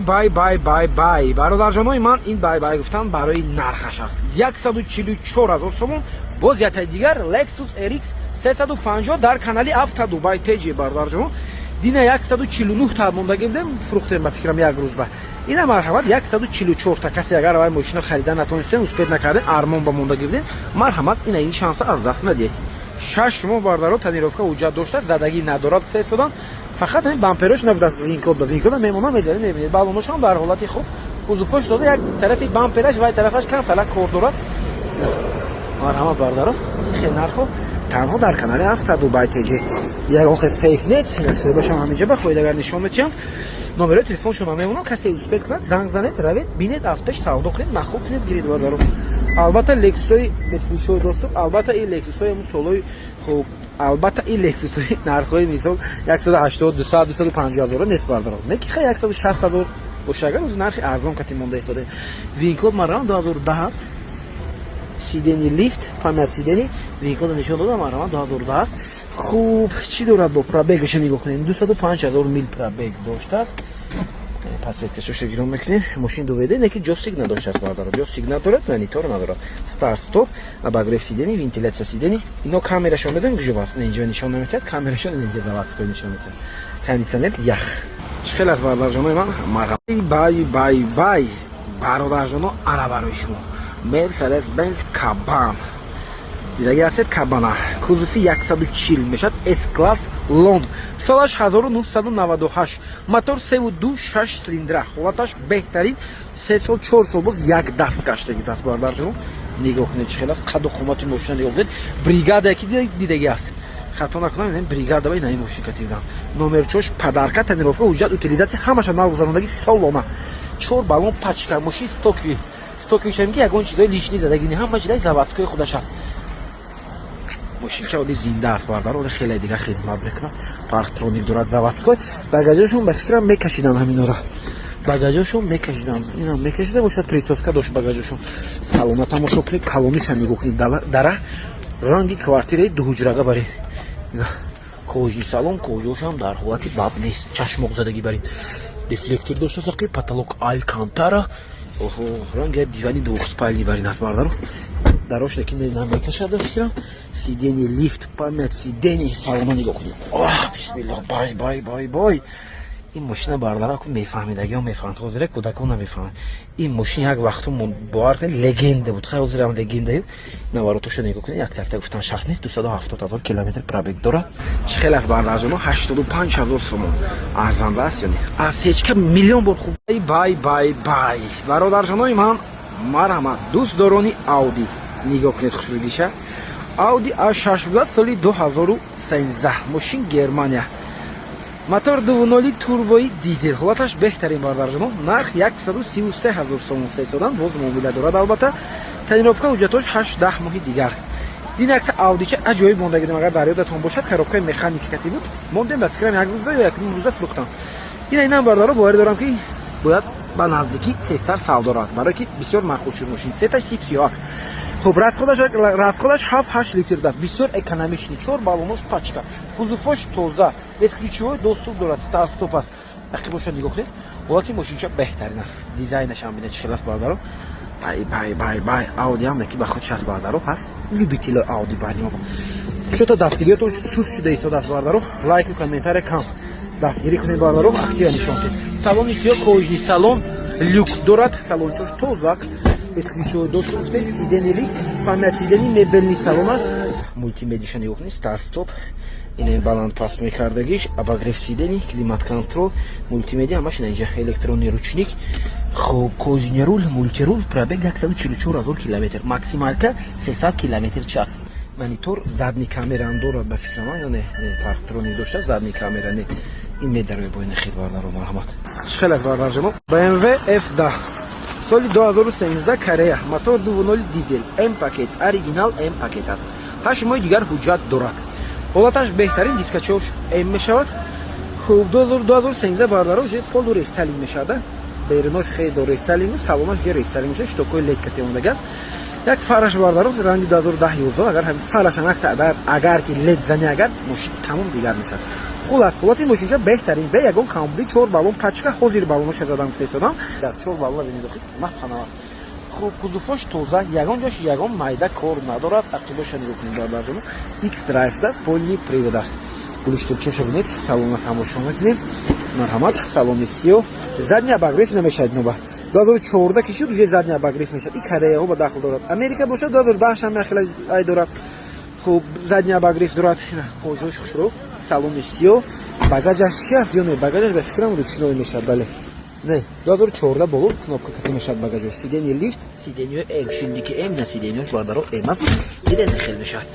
Бай, бай, бай, бай, бародарҷонои ман, ин бай, бай гуфтан барои нархаш аст. 144 000 сомон. Боз яктаи дигар Lexus RX 350 дар канали Авто Дубай ТЖ, бародарҷоно. Дина 149 та мондагӣ будем, фурӯхтем, ба фикрам, як рӯз ба ина. Марҳамат, 144 та. Касе агар вай мошина харида натонистем, успеть накардем, армон ба мондагӣ будем, марҳамат, ина ин шанса аз даст надиҳед. 6 моҳ, бардаро, тонировка, ҳуҷҷат дошта, задагӣ надорад. Сесодан фақат ҳамин бамперош набудааст. Винкод ба винкода мемонам, мезанем, мебинед, балоношам дар ҳолати хуб, кузовош дода, як тарафи бампераш вай тарафаш камталак кор дорад. Марҳамат, бардаро, хел нархо танҳо дар канали Авто Дубай ТЖ, ягон хел фейк нест. Суҳбашам ҳаминҷа ба хоҳед агар нишон метиҳам, номерои телефоншона мемонам. Касе успеть кунад, занг занед, равед, бинед, аз пеш савдо кунед, махуб кунед, гиред, бардаро. Албатта, лексусои бесключевой доступ, албатта, и лексусои солои хуб, албатта, и лексусои нархҳои мисол 180, 200, 250 ҳазора нест, бардаро. Не ки хай 160 ҳазор боша, агар оз нархи арзон кати монда истода. Винкод марҳамат, 2010 аст, сиденье лифт, память сиденье. Винкода нишон додам, марҳамат, 2010 аст. Хуб, чӣ дорад? Бо пробегаша нигоҳ кунем, 205 ҳазор мил пробег доштааст. Подсветкашоша гирон мекунем. Мошин 2WD, не ки джойстик надоштааст, бардаро, джойстик надорад, монитор надорад, старт стоп, обогрев сидений, вентиляция сидений. Ино камерашон медонем куҷо аст? Инҷо нишон наметиҳад камерашон, инҷа заводской нишон метиҳад. Кондитсионер, ях чӣ хел аст, бародарҷонои ман? Марҳамат, бай, бай, бай, бародарҷоно. Ана барои шумо Мерседес Бенз Кабан. Дидаги ҳастед кабана? Кузови 140 мешавад, С класс лон, солаш 1998, мотор 3,2, 6 цилиндра, ҳолаташ беҳтарин, 3 сол, 4 сол боз як даст гаштаги даст. Бародарҷоно, нигоҳ кунед, чӣ хел аст қаду қомати мошина, нигоҳ кунед. Бригада ки дидаги аст, хато накунам, бригада ина мошин катидан. Номерчош подарка, тонировка, ҳуҷҷат, утилизация ҳамаша нав гузарондаги, солона, чор баллон пачка. Мошин стоковый, стоковый шам ки ягон чизои лишний задагини, ҳама чизаи заводской худаш аст. Мошинча оли зинда аст, бардар, оли хеле дига хизмат мекунад. Парктроник дорад, заводской. Багажашон, ба фикрам, мекашидан ҳаминора, багажашон мекашидан, инам мекашида бошад, присоска дошт багажашон. Салона тамошо кунед, калониша нигоҳ кунед, дара ранги квартираи дуҳуҷрага баред. Кожаный салон, кожошам дар ҳолати баб нест, чашмоқ задагӣ баред. Дефлектор дошта, сақи потолок алькантара, оҳо, ранги дивани двухспальный барин аст, бардару. Дарош лекин намекашад, фикрам. Сиденье лифт, память сиденье. Салона нигоҳ кунед. Оҳ, бисмиллоҳ, бай, бай, бай, бай. Ин мошина, бардара, ку мефаҳмидагиҳо мефаҳманд, ҳозира кӯдакон намефаҳманд. Ин мошин як вақту, бовар кунед, легенда буд. Хай, ҳозирам легендаю. Наворотоша нигоҳ кунед, як такта гуфтан шарт нест. 270 000 километр пробег дорад. Чӣ хел аст, бардарҷоно? 85 000 сомон арзанда аст ё не? Аз ҳечка миллион бор хуб. Бай, бай, бай, бародарҷонои ман, марҳамат, дӯстдорони Ауди, нигоҳ кунед хушрӯгиша. Ауди А6 буда, соли 2013, мошин Германия, мотор 2.0 турбои дизел, ҳолаташ беҳтарин, бардарҷоно. Нарх 133 000 сомон сесодан, боз муомила дорад, албатта. Тонировка, ҳуҷҷатош 8-10 моҳи дигар. Дин якта аудича аҷоиб мондагидем, агар дар ёдатон бошад, коробкаи механики кати буд, мондем, ба фикрам, як рӯзда ё якним рӯзда фурӯхтам. Ина инам, бардаро, боварӣ дорам, ки бояд ба наздикӣ тезтар савдо равад, барое ки бисёр маъқул шуд мошин. Сета сип сиёҳак. Хуб, расходаш 7-8 литр даст, бисёр экономичный, чор баллонош пачка, кузовош тоза, бесключевой доступ дорад, старт стоп аст. Ақиб бошад, нигоҳ кунед, ҳолати мошинча беҳтарин аст. Дизайнашам бинед, чӣ хел аст, бардаро. Бай, бай, бай, бай. Ауди ҳам ки ба худш аст, бардаро, пас любитело Ауди байни чото дастгириётон суст шуда истодааст, бардаро. Лайку комментария кам, дастгирӣ кунед, бардаро, актива нишон кунед. Салони сиёҳ, кожаный салон, люк дорад, салончош тозак, бесключевой доступ, сиденье лифт, память сиденье, мебельный салон аст. Мультимедиша нигоҳ кунед, старт стоп, ин баланд паст мекардагиш, обогрев сиденье, климат контроль, мультимедиа ҳамаш инҷа, электронный ручник. Хуб, кожаный руль, мультируль. Пробег 144 ҳазор километр, максималка 300 километр час. Монитор, задний камераам дорад, ба фикрам, ё не? Парктроник дошта, задний камера не. Ин медарои бо ин хел, бардаро, марҳамат. Чӣ хел аст, бардарҷамо? BMW F10, соли 2013, Корея, мотор 2.0 дизел, М пакет, оригинал М пакет аст. 8 моҳи дигар ҳуҷҷат дорад, ҳолаташ беҳтарин, дискачош М мешавад. Хуб, 2013, бардаро, уже полурестайлинг мешавад, берунош хеле рестайлингу, салонаш же рестайлинг мешавад, щитокҳои лед кати омадаги аст. Як фараш, бардаро, ранги 2010 11, агар ҳамин фарашам агар ки лед зани, агар мошин тамом дигар мешавад. Хулас, ҳолати мошинча беҳтарин, бе ягон камбудӣ, чор баллон пачка, ҳозир баллоноша задам гуфта истодам. Дар чор баллона бинед, охи напанаваст. Хуб, кузовош тоза, ягон ҷош ягон майда кор надорад. Ақибоша нигоҳ кунед, бародарҷоно. X Drive аст, полный привод аст. Глушительчоша бинед, салона тамошо мекунем. Марҳамат, салони сиё, задний обогрев намешавад ноба. 2014 ки шуд, уже задний обогрев мешавад. И Кореяҳо ба дахл дорад. Америка бошад, 2010 ҳам яхела ай дорад. Хуб, задний обогрев дорад. Кожош хушрӯ, салони сиё, багажаш чи аст ё не? Багажаш ба фикрам ручной мешавад, бале. Не, 2014 боло кнопка кати мешавад багажош. Сиденье лифт, сиденье М, шилдики М, на сиденьёш бардаро М аст. Диден хел мешавад.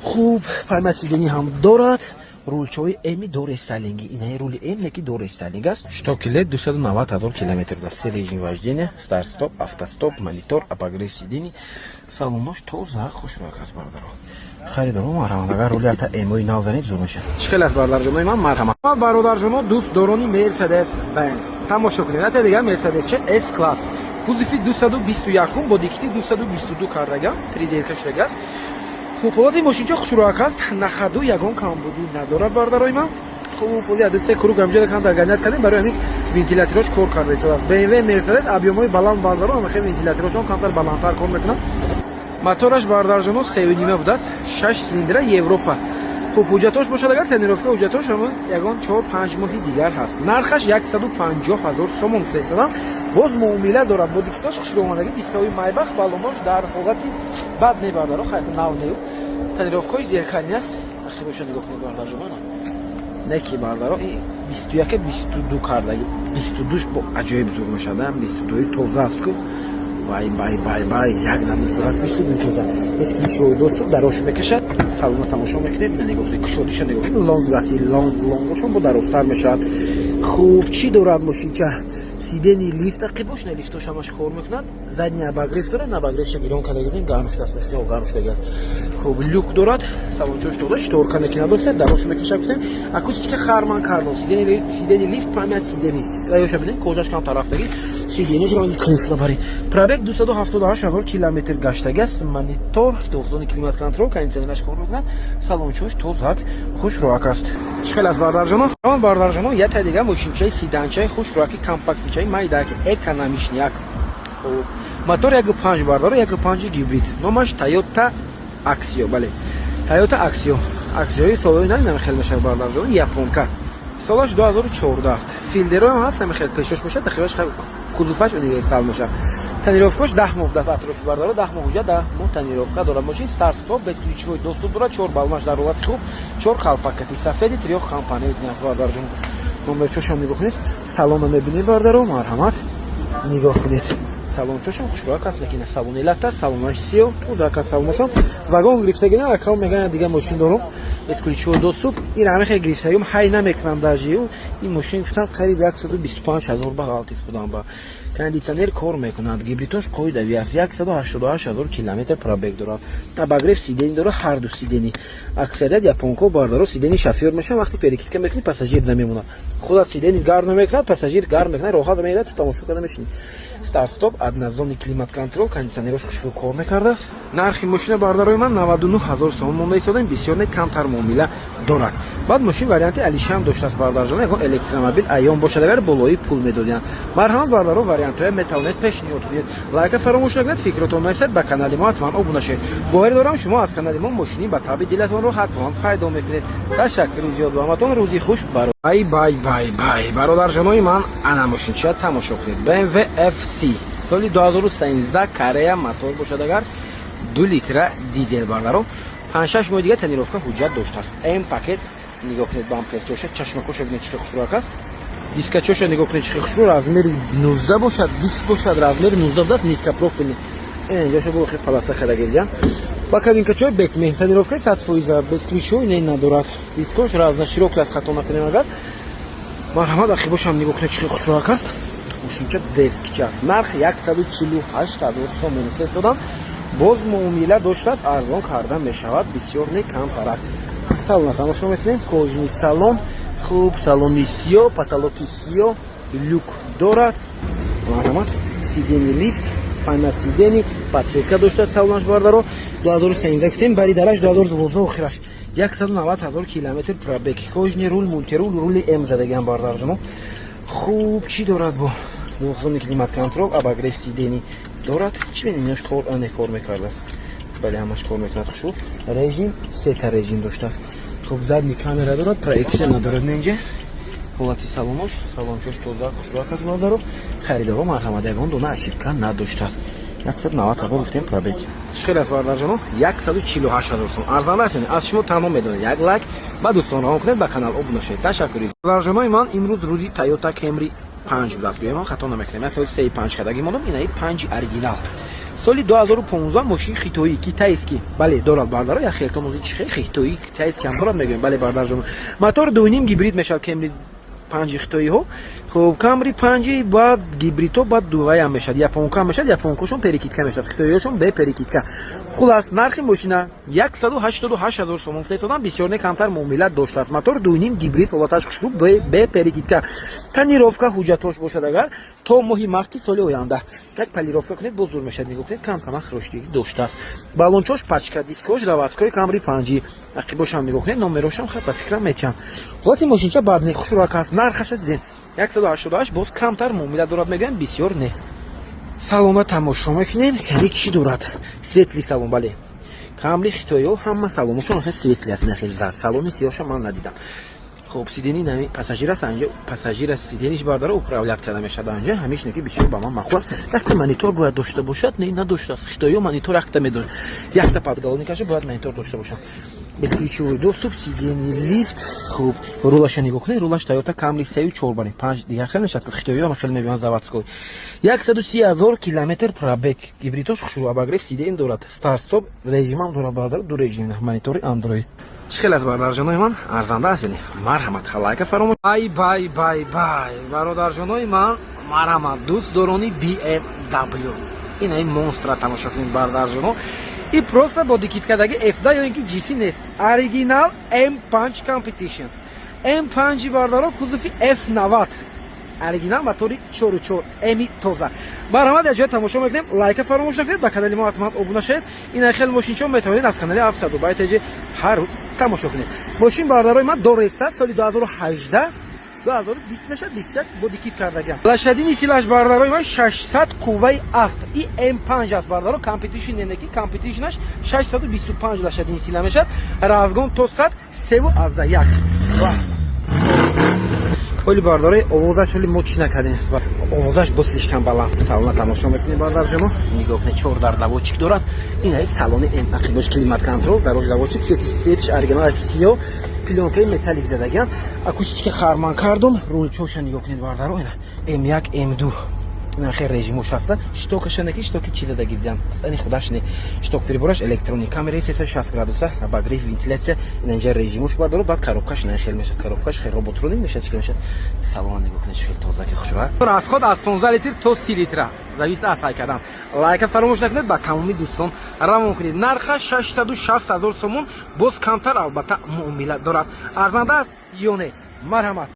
Хуб, память сиденье ҳам дорад. Рулчои Эми дорестайлинги. Инаи рули М неки дорестайлинг аст. Что килет 290 ҳазор километр даст. Се режим вождения, старт стоп, автостоп, монитор, обогрев сидений. Салонош тоза, хушрӯяк аст, бародаро. Харидоро, марҳамат, агар рули ата Эмои нав занед, зур мешавад. Чӣ хел аст, бародарҷонои ман, марҳамат. Бародарҷоно, дӯстдорони Мерседес Бенз. Тамошо кунед. Ата дига Мерседес че S класс. Кузови 221 бо дикити 222 кардагам, 3D шудагӣ аст. Хуб, ҳолати мошинча хушрӯяк аст, на ходу ягон камбудӣ надорад, бародарои ман. Хуб, ҳоли адесе круг ҳамҷода камтар гонять кардем, барои ҳамин вентиляторош кор карда истодааст. BMW, Mercedes объёмҳои баланд, бардаро, ҳамахел вентиляторошон камтар баландтар кор мекунанд. Мотораш, бародарҷоно, 3,5 будааст, шаш цилиндра, Европа. Хуб, ҳуҷҷатош бошад агар, тонировка ҳуҷҷатош ҳама ягон 4-5 моҳи дигар ҳаст. Нархаш 150 000 сомон сесадам, боз муомила дорад. Бо дикитош хушрӯ омадагӣ, дискаҳои Майбах, баллонош дар ҳолати бад не, бардаро, хайр, нав нею. Тонировкаҳои зеркальный аст. Ахибоша нигоҳ кунед, бародарҷоно. Неки, бардаро, 21, 22 кардаги, 22-ш бо аҷоиб зур мешавад. 22-и тоза аст ку, вай бай бай бай, як намуд зур аст. 22 тоза эски шоҳидосу дарош мекашад. Салона тамошо мекунед, на, нигоҳ кунед, кушодиша нигоҳ кунед, лонг аст, лонг лонгошон бо дарозтар мешавад. Хуб, чӣ дорад мошинча? Сиденье лифт, ақибош на, лифтош ҳамаш кор мекунад. Задний обогрев дорад, на, обогревша гирон карда гирем, гарм шудааст, гарм шудаги аст. Хуб, люк дорад, салончош тоза, шторка неки надошта, дарош мекаша гуфтем. Акустика Харман Кардон, сиденье лифт, память сиденье. Аёша бинед, кожаш кам тарафдаги, сиденьеш ранги кресло бари. Пробег 278 ҳазор километр гаштаги аст. Монитор, двухзонный климат контроль, кондиционераш кор мекунад. Салончош тозак, хушрӯак аст. Чӣ хел аст, бардарҷоно? Бардарҷоно, ята дига мошинчаи седанчаи хушрӯаки, компактничаи майдаки, экономичныяк. Хуб, мотор 1,5, бардоро, 1,5 гибрид. Номаш Тойота Аксио, бале, Тойота Аксио. Аксиои солҳои нав намехел мешавад, бардарҷоно, японка. Солаш 2014 аст. Филдероам ҳаст, намехел пешош мешавад, тахибаш кузоваш универсал мешавад. Тонировкаш 10 моҳ даст атрофи, бардоро, 10 моҳ ҳуҷҷат, 10 моҳ тонировка дорад. Мошин старт стоп, бесключевой доступ дорад, чор баллонаш дар ҳолати хуб, чор қалпакати сафеди трёх компонентный аст, бардарҷон. Номерчошам нигоҳ кунед, салона мебинед, бардаро, марҳамат, нигоҳ кунед. Салончошам хушрӯяк аст, лекин салони латта, салонаш сиё, тозак аст салоношам. Вагон гирифтагина, акао мегӯянд, дига мошин дорум, бесключевой доступ. Ин ҳамихе гирифтагим, ҳай намекунам даже. Ин мошин гуфтам қариб 125 000 ба ғалтиф худам ба. Кондитсионер кор мекунад, гибридош қоидави аст, 188 000 километр пробег дорад. Обогрев сиденье дорад, ҳарду сиденье. Аксарият японко, бардаро, сиденье шофёр мешавад, вақти перекидка мекунӣ, пассажир намемонад. Худат сиденье гарм намекунад, пассажир гарм мекунад, роҳат мерад, тамошо карда мешинӣ. Старт стоп, однозонный климат контроль, кондитсионерош хушрӯ кор мекардааст. Нархи мошина, бардарои ман, 99 ҳазор сомон монда истодем, бисёр не, камтар муомила дорад. Баъд мошин варианти алишам доштааст, бардарҷон, ягон электромобил аён бошад агар, болои пул медодиянд. Марҳамат, бардаро, вариантҳоя метавонед пешниҳод кунед. Лайка фаромӯш накунед, фикротон нависед, ба канали мо ҳатман обуна шавед. Боварӣ дорам, шумо аз канали мо мошини ба таби дилатонро ҳатман пайдо мекунед. Ташаккури зиёд ба ҳаматон, рӯзи хуш. Бай бай бай бай, бародарҷонои ман, ана мошинча тамошо кунед. BMW FC, соли 2013, Корея, мотор бошад агар 2 литра дизел, бардаро, 5-6 моҳи дига тонировка ҳуҷҷат доштааст. М пакет, нигоҳ кунед, бамперчоша, чашмакоша бинед, чӣ хушрӯяк аст. Дискачоша нигоҳ кунед, чӣ хушрӯ, размери 19 бошад, 20 бошад, размери 19 будааст, низкопрофильный. Инҷоша бо хел полоса хадагирҷа. Ба кабинкачои Бэтмен, тонировкаи 100%, бесключевой не надорад. Дискош разноширокий аст, хато накунем агар. Марҳамат, ақибошам нигоҳ кунед, чӣ хушрӯяк аст. Мошинча дерзкийча аст. Нарх 148 ҳазор сомон сесодам. Боз муомила доштааст, арзон карда мешавад, бисёр не, камтарак. Салона тамошо мекунем, кожаный салон, хуб, салони сиё, потолоки сиё, люк дорад. Марҳамат, сиденье лифт, память сидений, подсветка доштааст салонаш, бардаро. 2013 гуфтем, бари дараш 2012 охираш. 190 ҳазор километр пробег, кожаный руль, мультируль, рули М задагиам, бардарҷоно. Хуб, чӣ дорад? Бо двухзонный климат контроль, обогрев сидений дорад. Чӣ бинем, инош кор не кор мекардааст? Бале, ҳамаш кор мекунад хушрӯ. Режим, сета режим доштааст. Хуб, задний камера дорад, проекция надорад. Инҷа ҳолати салонош, салончош тоза, хушрӯак аст, бародаро. Харидоро, марҳамат, ягон дона ошибка надоштааст. 190 ҳазор гуфтем пробег. Чӣ хел аст, бародарҷоно? 148 ҳазор сом арзанда аст. Аз шумо танҳо медонед, як лайк ба дӯстон равон кунед, ба канал обуна шавед. Ташаккури, бародарҷонои ман. Имрӯз рӯзи Тойота Кемри 5 будааст. Гӯям, хато намекунем, як се панҷ кардагӣ мондам. Инаи панҷи оригинал, соли 2015, мошини хитоӣ, китайский. Бале, дорад, бардаро, як хелтон чи хел хитоӣ, китайский ҳам дорад, мегӯем. Бале, бардарҷон, мотор 2,5 гибрид мешавад Кемри панҷи хитоиҳо. Хуб, Камри панҷи баъд гибридҳо, баъд дуваям мешавад, японка мешавад. Японкошон перекидка мешавад, хитоиҳошон бе перекидка. Хулас, нархи мошина 188 ҳазор сомон фиристодам, бисёр не, камтар муомила доштааст. Мотор 2,5 гибрид, ҳолаташ хушрӯ, бе перекидка, тонировка. Ҳуҷҷатош бошад, агар то моҳи марти соли оянда як полировка кунед, боз зур мешавад. Нигоҳ кунед, кам камак хироштигӣ доштааст. Балончош пачка, дискош заводской. Камри панҷи ақибошам нигоҳ кунед, номерошам хай, ба фикрам, мечам. Ҳолати мошинча бад не, хушрӯак аст. Нархаша дидем, 188, боз камтар муомила дорад, мегӯям, бисёр не. Салона тамошо мекунем, ками чӣ дорад? Светлый салон. Бале, Камри хитоиҳо ҳама салоношон светлый аст, хеле зар салони сиёҳша ман надидам. Хуб, сиденье нами пассажир аст, анҷо пассажир аст, сиденье ш, бардара, управлять карда мешавад анҷа. Ҳамиш ки бисёр ба ман маъқул аст. Якта монитор бояд дошта бошад. Не, надоштааст. Хитоиҳо монитор якта медошт, якта подголовник аша бояд монитор дошта бошад. Бесключевой доступ, сиденье, лифт. Хуб, рулаша нигоҳ кунед, рулаш Тойота Камри сею чор барин панҷ дигар хел мешавад, хитоиҳо хел мебиёнд заводской. 130 ҳазор километр пробег, гибридош хушрӯ, обогрев сиденье дорад, старт-стоп режимам дорад, бардар, ду режим, монитори Андроид. Чӣ хел аст, бародарҷонои ман? Арзанда аст? Марҳамат, лайка фаромӯш. Бай, бай, бай, бай, бародарҷонои ман, марҳамат, дӯстдорони BMW, инаи монстра тамошо кунед, бародарҷоно. И просто бо дикиткадаги F2 ё ин ки GC нест, оригинал M5 Competition, M5, бардаро, кузови F90, оригинал, мотори 4,4 М тоза. Баромад, як ҷоя тамошо мекунем. Лайка фаромӯш накунед, ба канали мо ҳатман обуна шавед. Ина хел мошинчо метавонед аз канали 700 байтеҷи ҳар рӯз тамошо кунед. Мошин, бародарои ман, дореса, соли 2018, 2020 мешавад, 21, бо дикит кардагиам. Лошадиный силаш, бародарои ман, 600 қувваи асп. И М5 аст, бародаро, Competition неки Competition аш 625 лошадиный сила мешавад. Разгон то 100 3,1. Оли, бародарои, овозаш оли мо чӣ накардем, овозаш бо слишком баланд. Салона тамошо мекунем, бародарҷоно, нигоҳ кунед, чор дар доводчик дорад. Ин салони ақибош климат контроль, дарош доводчик, светиш оригинал сиё, плёнкаи металлик задагиан, акустика Харман Кардон. Рулчоша нигоҳ кунед, бардаро, ина М1, М2, ина хел режимош ҳаста. Щитокаша неки, щитоки чи задаги бидам, ани худаш не, щиток прибораш электроник, камераи 360 градуса, обогрев, вентиляция. Ина инҷа режимош, бардоро. Баъд коробкаш ина хел мешад, коробкаш хел роботроник мешад, чӣ мешад. Салона нигоҳ кунед, чӣ хел тоза, ки хушрӯ. Расход аз 15 литр то 30 литра, завис аз ҳай кардан. Лайка фаромӯш накунед, ба тамоми дӯстон равон кунед. Нархаш 660 ҳазор сомон, боз камтар албатта муомила дорад. Арзанда аст ё не? Марҳамат.